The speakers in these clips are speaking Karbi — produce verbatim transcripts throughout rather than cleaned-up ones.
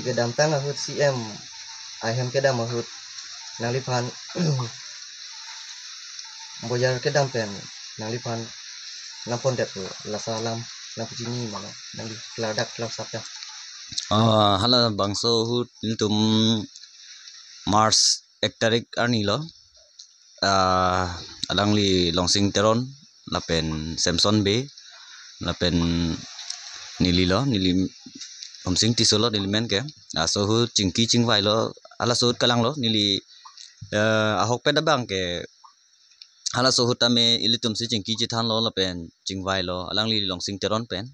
Kedamtang ahut C M ahem kedam ahut nangliphan bojar kedam pen nangliphan nangpon det pu laso alam nangpachini ma lo, nangli klardak klarsap ya. Ah, hala bangso ahut nelitum March ek tarik arni lo. Ah, alangli Longsing Teron lapen Samson Bey lapen neli lo, neli Homsing Tisso lo neli men ke. Laso ahut chingki chingvai lo, halaso ahut kalang lo neli, eh, ahokpet abang ke halaso ahut tame ilitum si chingki chethan lo lapen chingvai lo alangli Longsing Teron pen.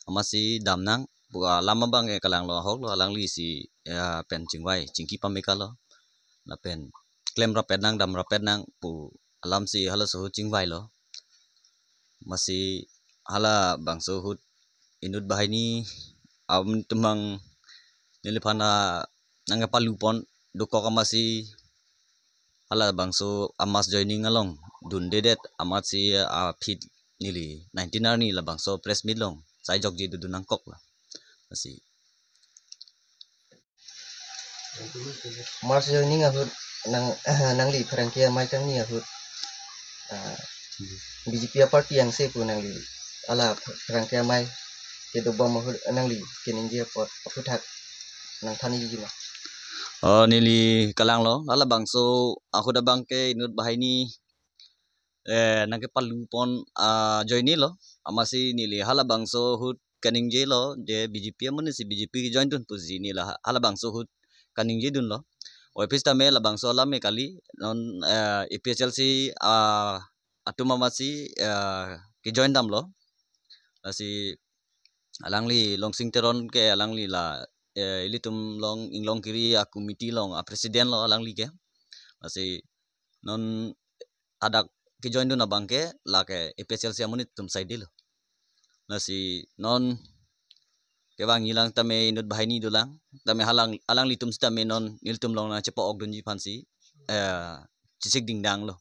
Amatsi damnang pu alam abang ke kalang lo, ahok lo, alangli si, eh, pen chingvai chingki pameka lo lapen klem rapet nang, dam rapet nang pu alam si halaso ahut chingvai lo. Amatsi hala bangso ahut inut banghini atum mang neliphan nangkepalu pon dokok amatsi hala bangso a mass joining along dundedet amatsi aphi neli nineteen arni labangso press meet along sai jokji dodun nangkok la. Amatsi March joining ahut nang nangli pherangke amei kangni ahut, ah, B J P a party angse pu nangli hala pherangke amei kedobom ahut nangli keningje apot aphuthak nangthan-iji ma? Oh, neli kalang lo, hala bangso ahut abang ke inut banghini eh, nangkepalu pon, ah, joine lo. Amatsi neli hala bangso ahut kaningje lo je B J P amonit si B J P join dun pusi neli ha- hala bangso ahut kaningje dun lo. Office tame labangso alam me kali, non, eh, A P H L C, ah, atum amatsi, eh, kejoin dam lo. Lasi alangli Longsing Teron ke alangli la, eh, ilitum along Inglongkiri a committee along a president lo alangli ke. Lasi non hadak kejoin dun abang ke lake A P H L C amonit atum side lo. Lasi non kevangji lang tame inut banghini dolang, tame halang alanglitum sitame non nelitum along nangchepa-ok dunji aphansi, eh, chesik dingdang lo.